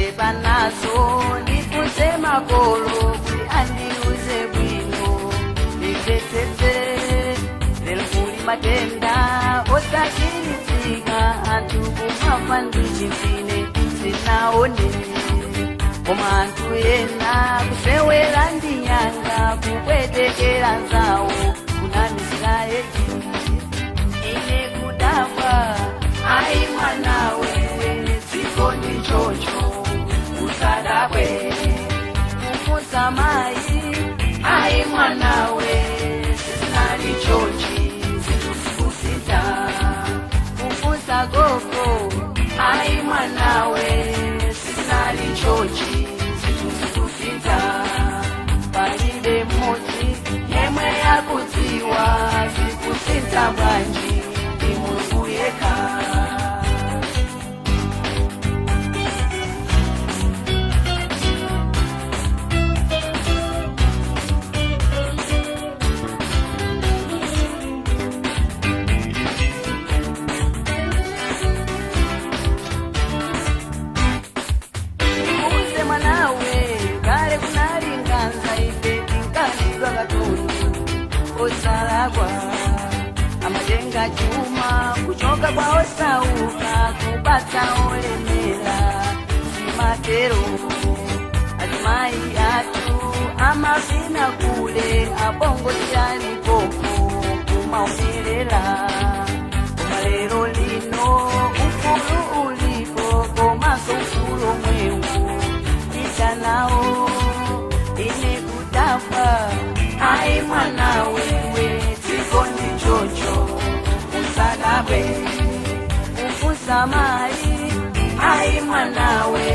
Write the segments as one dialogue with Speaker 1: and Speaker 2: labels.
Speaker 1: Ndatopa nazo ndifunse makolo kuti andiuze bwino ndimvetsetse. Lero kuli matenda osachiritsika, anthu kumafa ndi chimfine sinaone. Koma anthu ena kusewera ndi nyanga, kupwetekera nzawo, kunamizira eti. Ine kudabwa, ayi mwanawe, dziko ndi chocho, usadabwe. Kufunsa mayi, ayi mwanawe, sizinali chochi, zinthu zikusintha. Kufunsa gogo, ayi mwanawe, sizinali chochi, zinthu zikusintha. Palibe mmodzi yemwe yakudziwa zikusintha bwanji, ndi Mulungu yekha. Uze mwanawe, kale kunali nkhanza, ife tinkalidwa katundu osalakwa. Amatenga chuma kuchoka kwa osauka kupatsa olemera, simatero. Azimayi athu amavina kule, apongozi alipopo kumaonerera. Koma lero lino ufulu ulipo, komanso ufulu omwewu pita nawo. Ine kudabwa, ayi mwana wewe, dziko ndi chocho, usadabwe. Kufunsa mayi, ayi mwanawe,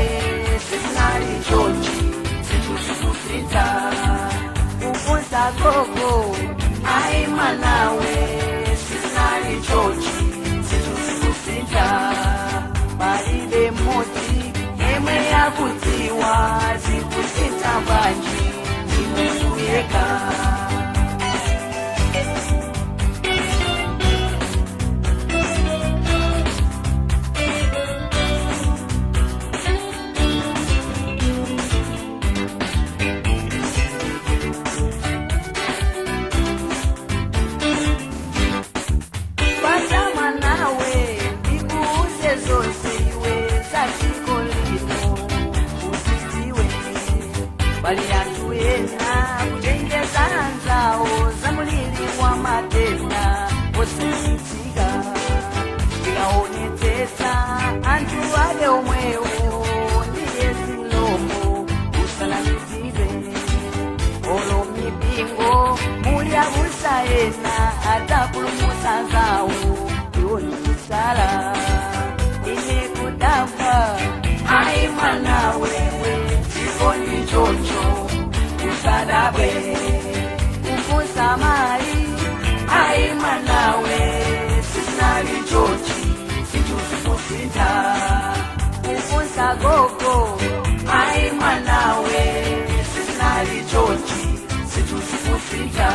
Speaker 1: sizinali chochi, zinthu zikusintha. Kufunsa gogo, ayi mwanawe, sizinali chochi, zinthu zikusintha. Palibe mmodzi yemwe yakudziwa zikusintha bwanji, ndi Mulungu yekha. Pata mwanawe, ndikuuze zonse iwe zadziko lino uzidziwe. Pali anthu ena kuchenjeza anzawo za muliri wa matenda osachiritsika. Tikaonetsetsa anthu ake omwewo ndiye zilombo, usanamizidwe. Olo mipingo muli abusa ena atapulumutsa zawo, iwo nikusala. Ine kudabwa, ayi mwana wewe, dziko ndi chocho, usadabwe. Kufunsa mayi, ayi mwanawe, sizinali chochi, zinthu zikusintha. Kufunsa gogo, ayi mwanawe, sizinali chochi, zinthu zikusintha.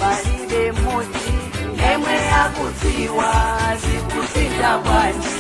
Speaker 1: Palibe mmodzi yemwe akudziwa zikusintha bwanji.